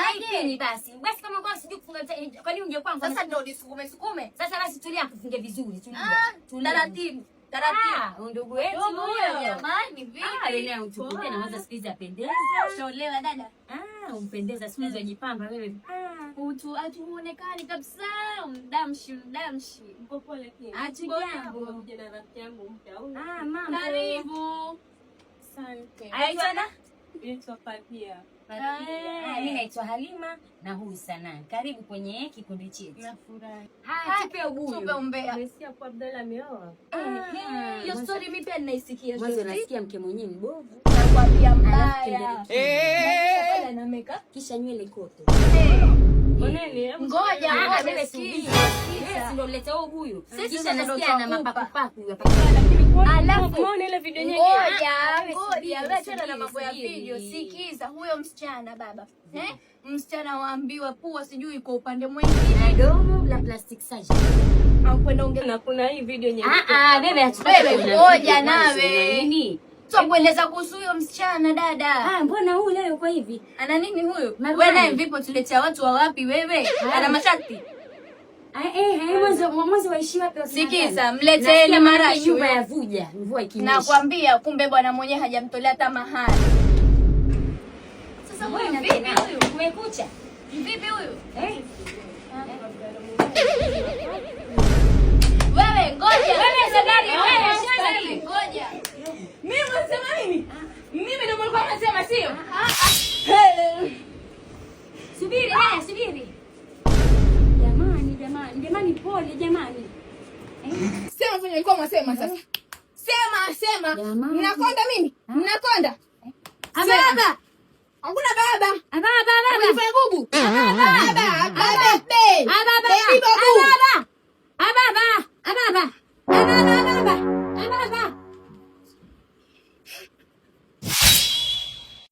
Unakuaje? Basi. Basi kama kwa sijui kufunga, kwa nini ungekuwa Sasa ndio nisukume sukume. Sasa basi tulia kufunge vizuri, tulia. Ah, Tulia. taratibu, taratibu. Ah, ndugu wetu Ndugu huyo. Jamani, vipi? Ah, yeye utukuke na mwanzo siku hizi apendeza. Ushaolewa dada? Ah, umpendeza siku hizi wajipamba wewe. Ah, Utu hatuonekani kabisa, mdamshi mdamshi. Mko pole pia. Hatujambo. Kuja na rafiki yangu mpya au? Ah, mambo. Karibu. Asante. Anaitwa na? Naitwa Fadia. Ah, mimi naitwa Halima na huyu Sanaa. Karibu kwenye kikundi chetu. Nafurahi. Haya, tupe ubuyu. Tupe umbea. Nimesikia kwa Abdalla ameoa. Ah, Hiyo story mimi pia ninaisikia. Mwanzo Shosti. nasikia mke mwenyewe mbovu. Nakwambia Alafu mbaya. kendele Pale na make kisha nywele koto. Oneni, hebu Ngoja, Ah, ngoja, wewe sikiza, subiri. sikiza. Wewe si ndio uleta huo ubuyu. Sisi Kisha ndio nasikia ana tutakupa. mapakupaku hapa. Alafu Umeona ile video yenyewe? Ngoja, wewe ngoja, subiri, wewe achana na subiri, mambo ya subiri. video. Sikiza, huyo msichana baba. Eh? Msichana waambiwa pua sijui iko upande mwingine. Na domo la plastic surgery. Akwenda ongea. Na kuna hii video yenyewe. Ah ah, bebe hatutaki Wewe, kuna ngoja video nawe. mwanzo, nini? Twakueleza kuhusu huyo msichana dada. Ah, mbona huyu leo kwa hivi? Ana nini huyu? Marwani. Wewe naye vipo tuletea watu wa wapi wewe? Ana masharti. Ah, eh, eh, mwanzo mwanzo waishi wapi wakina Sikiza, nani? mleteni Nasikia maana marashi nyumba huyo. ya vuja, mvua ikinyesha. Nakwambia kumbe bwana mwenyewe hajamtolea hata mahali. Sasa huyu Mbona vipi tena? huyu? Kumekucha. Vipi huyu? Eh? Wewe ngoja. Wewe Shadari, wewe Shadari, Shadari. ngoja. Mimi mnasema mimi? Mimi ndio mlikuwa mnasema sio? Subiri, haya, subiri. Jamani, jamani, jamani pole jamani. Sema venye ulikuwa mwasema sasa. Sema, sema. Jamani. Mnakonda mimi? Mnakonda? Aba, Sema. Hakuna baba. Aba, baba, baba. Unifanya gubu? Baba.